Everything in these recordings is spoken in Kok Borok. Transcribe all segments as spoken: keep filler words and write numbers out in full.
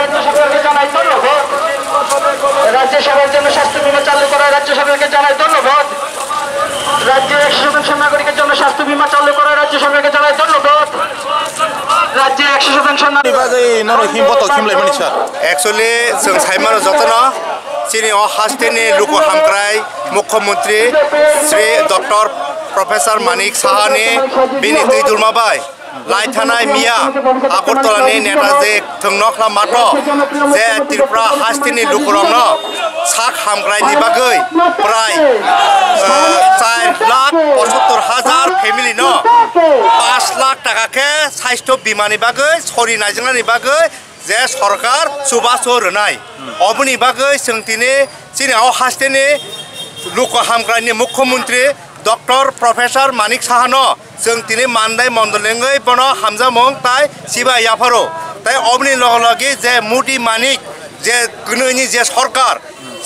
রাজ্য সরকারকে জানাই ধন্যবাদ। রাজ্য সভার জন্য স্বাস্থ্য বীমা চালু করায় রাজ্য সরকারকে জানাই ধন্যবাদ। রাজ্যের একশো শতাংশ নাগরিকের জন্য স্বাস্থ্য বীমা চালু করায় রাজ্য সরকারকে জানাই ধন্যবাদ। রাজ্যের একশো শতাংশ নাগরিক Bagwi norok himbo tok himlai mani sir. Actually, chwng sai mano jotono chini o hasteni luku hamkrai Mukhyamantri Shri Doctor Professor Manik Saha ni bini twi dulma bai lai thanai miya Agartala ni Netaji thwngno khla mato je Tripura hasteni lukurokno sak hamkrai ni bagwi prai, eh, char lakh pochattor hajar family no pash lakh taka khe sasthyo bima ni bagwi sori naijaknani bagwi je sorkar chubachu rwnai. Oboni bagwi chwng tini chini o hasteni luku hamkrai ni Mukhyamantri Doctor Professor Manik Saha no chwng tini mandai mondol wngwi bono hamjamung tai chiba yapharo. Tai oboni loge loge je Modi Manik je kwnwi ni je sorkar,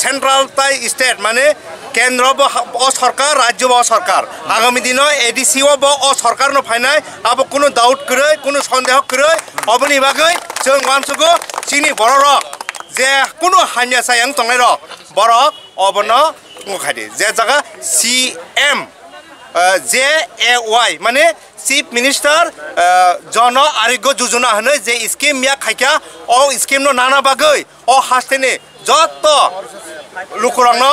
central tai state mane kendro bo ha-, o sorkar, rajyo bo o sorkar. Agami dino A D C o bo o sorkar no phainai, abo kunu doubt kwrwi, kunu sondeho kwrwi, oboni bagwi chwng uansugo chini bororok je kunu hamya chayang tongnai rok, borok obono wngkha di. Je jaga C M, eh, J A Y, mane Chief Minister, eh, Jono Arogya Yojana hwnwi je scheme ya khaikha, o scheme no nana bagwi o hasteni joto lukurokno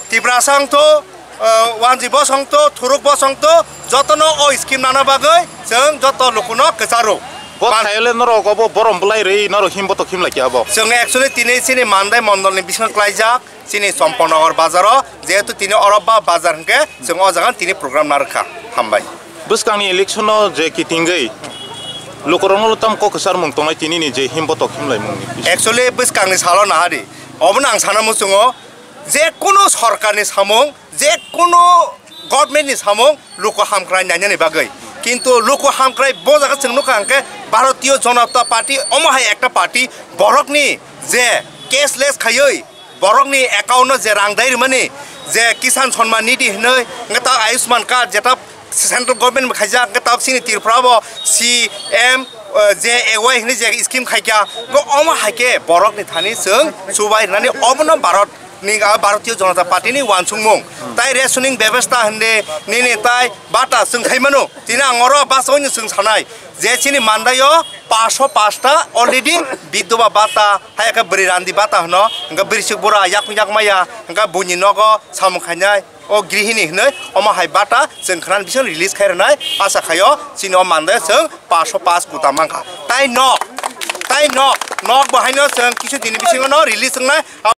Tiprasa wngtho, eh, Wanji bosong tho, Thuruk bosong tho, jotono o scheme nana bagwi chwng joto lukuno kwcharo. Bo Man- thayole norok obo borom bwlai rwi norok himbo tok himlai khe abo. Chwng actually tini chini mandai mondolni bisingo klaijak. Chini Champaknagar bazaro, jehetu tini oro ba bazar hwnkhe, chwng o jaga tini program narwkha. Hambai. Bwskangni election-o je kitingwi lukurokno tamo kok kwcharmung tongnai tinini je himbotok himlaimungni. Actually, bwskangni salo nahadi. Obono ang sana muchungo, je kunu sorkarni samung, je kunu government-ni samung luku hamkrai nainani bagwi. Kintu luku hamkrai bo jaga chwng nukha hwnkhe Bharatiya Janata Party, omo hai ekta party, borokni je cashless khaiwi, borokni account-o je rang dai rwmani, je Kisan Samman Nidhi hinwi, hwnkhe ta Ayushman card, jeta central government bai khaijak, hwnkhe ta chini Tripura bo C M, eh, J A Y hinwi je scheme khaikha, hwnkhe omo hai khe borokni thani chwng chubai rwnani obono Bharat ni, ah, Bharatiya Janata Party ni uansukmung. Tai rationing bebostha hinwi nini tai bata chwng khai mano. Tini ang oro basa oino chwng sanai je chini mandaio paanch sho paanch ta already bidhoba bata, hai khe bwrwi randi bata hwno, hwnkhe bwrwi suk bura yakung yak maya, hwnkhe buini nogo samung khainai, o grihini hinwi omo hai bata chwng khwnani bising release khai rwnai. Acha khaio chini o mandaio chwng paanch sho paanch kuta mankha. Tai nok, tai nok, nok bo haino chwng kisu dini bisingo no release wngnai.